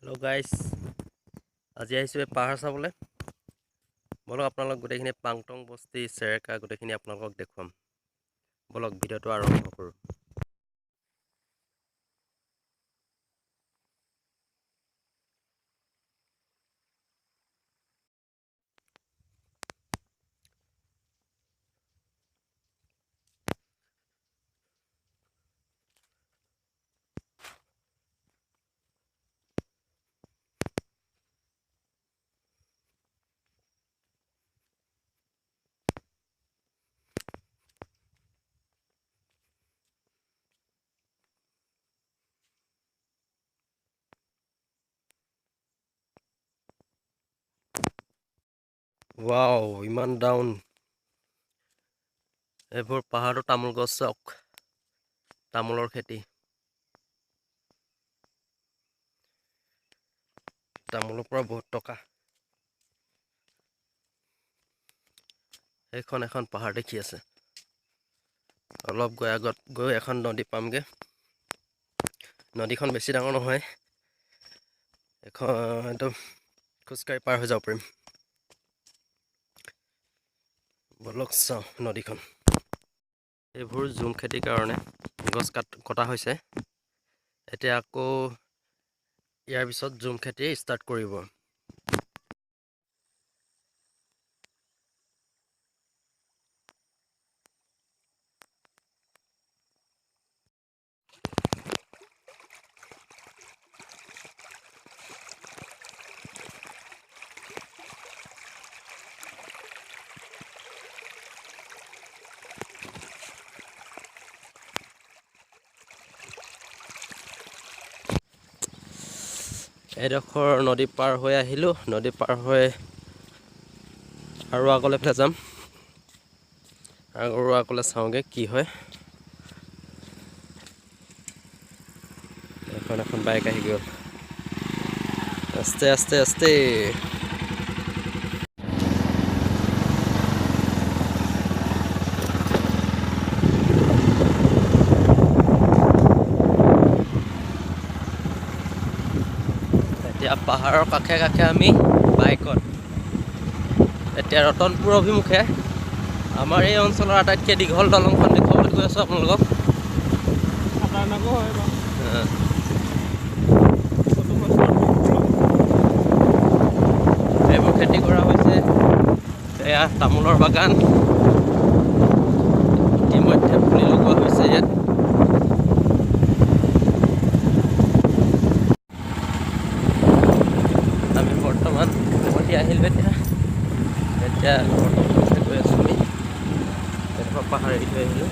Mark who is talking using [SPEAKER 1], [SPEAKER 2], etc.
[SPEAKER 1] Hello' গাইছ, আজি আহিছোঁ এই পাহাৰ চাবলৈ। ব'লক, আপোনালোক গোটেইখিনি পাংটং বস্তি, চেৰেকা গোটেইখিনি আপোনালোকক দেখুৱাম। ব'লক, ভিডিঅ'টো আৰম্ভ কৰোঁ। ৱাও, ইমান ডাউন। এইবোৰ পাহাৰটো তামোল গছ চাওক, তামোলৰ খেতি। তামোলৰ পৰা বহুত টকা। সেইখন এখন পাহাৰ দেখি আছে। অলপ গৈ আগত গৈ এখন নদী পামগৈ। নদীখন বেছি ডাঙৰ নহয়, এখন একদম খোজকাঢ়ি পাৰ হৈ যাব পাৰিম। ব'লক, চাওঁ নদীখন। এইবোৰ জুম খেতিৰ কাৰণে গছ কটা হৈছে। এতিয়া আকৌ ইয়াৰ পিছত জুম খেতি ষ্টাৰ্ট কৰিব। এডোখৰ নদী পাৰ হৈ আহিলোঁ। নদী পাৰ হৈ আৰু আগলৈ ফালে যাম। আৰু আগলৈ চাওঁগৈ কি হয়। এখন এখন বাইক আহি গ'ল। আস্তে আস্তে আস্তে। এতিয়া পাহাৰৰ কাষে কাষে আমি বাইকত এতিয়া ৰতনপুৰ অভিমুখে আমাৰ এই অঞ্চলৰ আটাইতকৈ দীঘল দলংখন দেখুৱাবলৈ গৈ আছোঁ আপোনালোকক।
[SPEAKER 2] খাতাৰনাকো হয় বাৰু।
[SPEAKER 1] এইবোৰ খেতি কৰা হৈছে। এয়া তামোলৰ বাগান, ইতিমধ্যে পুলি লগোৱা হৈছে ইয়াত। আমি বৰ্তমান উভতি আহিলোঁ। এতিয়া এতিয়া ঘৰত গৈ আছোঁ আমি। এডোখৰ পাহাৰ এৰি থৈ আহিলোঁ।